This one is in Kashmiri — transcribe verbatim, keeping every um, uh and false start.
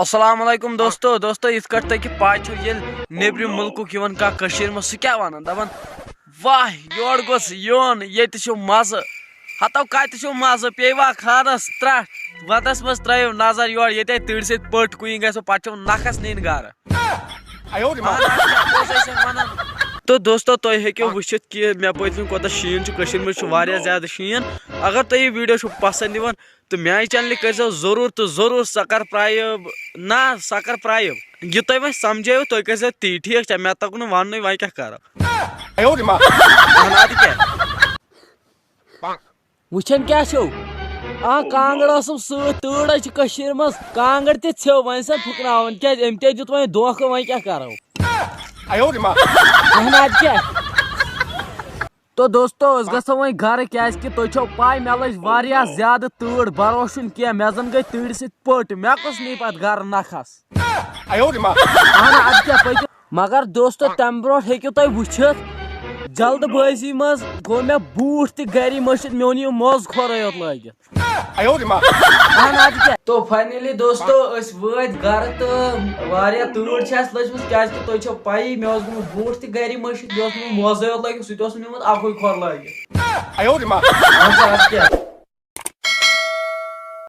السلام علیکم دوستو۔ دوستو، یِتھ کٲٹھۍ تۄہہِ کہِ پاے چھو، ییٚلہِ نیٚبرِم مُلکُک یِوان کانٛہہ کٔشیٖرِ منٛز، سُہ کیٛاہ وَنان؟ دَپان، "واہ، یورٕ گوٚژھ یُن، ییٚتہِ چھُ مَزٕ۔ ہَتو کَتہِ چھُ مَزٕ؟ پیٚیہِ وا خانَس ترٛٹھ؟ وَتَس منٛز ترٛٲیِو نظر یورٕ، ییٚتہِ تِڑِ سۭتۍ پٔٹ کُیِنگ گژھِ، پَتہٕ چھُو نَکھَس نِنۍ گَرٕ۔" اَہَن حظ، کیٛاہ پوٚز ٲسۍ وَنان۔ تہٕ دوستو، تُہۍ ہیٚکِو وٕچھِتھ کہِ مےٚ پٔتۍ کِنۍ کوٗتاہ شیٖن چھُ کٔشیٖرِ منٛز، چھُ واریاہ زیادٕ شیٖن۔ اگر تۄہہِ یہِ video چھُ پسنٛد یِوان، تہٕ میانہِ channelہِ کٔرۍزیو ضروٗر تہٕ ضروٗر subscribe۔ نہ، subscribe۔ یہِ تۄہہِ وۄنۍ سمجھٲیِو، تُہۍ کٔرۍزیو تی، ٹھیٖک چھا؟ مےٚ توٚگ نہٕ وننُے، وۄنۍ کیٛاہ کرو؟ اہن، اَدٕ کیٛاہ؟ وٕچھان کیٛاہ چھِو؟ آ، کانٛگٕر ٲسٕم سۭتۍ، تۭر حظ چھِ کٔشیٖرِ منٛز، کانٛگٕر تہِ ژھیوٚو، وۄنۍ چھَن پھُکناوان، کیٛازِ أمۍ تہِ دیُت وۄنۍ دھوکہٕ، وۄنۍ کیٛاہ کرو؟ اہن، اَدٕ کیٛاہ؟ تو دوستو، أسۍ گژھو وۄنۍ گرٕ، کیازِ کہِ تۄہہِ چھو پاے مےٚ لٔج واریاہ زیادٕ تۭر، بروسہٕ چھُنہٕ کینٛہہ، مےٚ زن گٔے تۭرِ سۭتۍ پٔٹ، مےٚ کُس نی پتہٕ گرٕ نکھس؟ اہن، ادٕ کیٛاہ پٔکِو۔ مگر دوستو، تمہِ برونٛٹھ ہیٚکِو تُہۍ وٕچھِتھ، جلد بٲزی منٛز گوٚو مےٚ بوٗٹھ تہِ گری مٔشِتھ، مےٚ اوٚن یہِ موزٕ کھۄرے یوت لٲگِتھ۔ اہن، ادٕ کیٛاہ۔ تو finally دوستو، أسۍ وٲتۍ گرٕ تہٕ واریاہ تۭر چھِ اَسہِ لٔجمٕژ، کیازِ کہِ تۄہہِ چھو پَیی، مےٚ اوس گوٚمُت بوٗٹھ تہِ گرِ مٔشِتھ، بیٚیہِ اوس مےٚ موزَے یوت لٲگِتھ، سُہ تہِ اوس نہٕ نیوٗمُت اَکُے کھۄر لٲگِتھ۔ اہن سا، اَدٕ کیٛاہ۔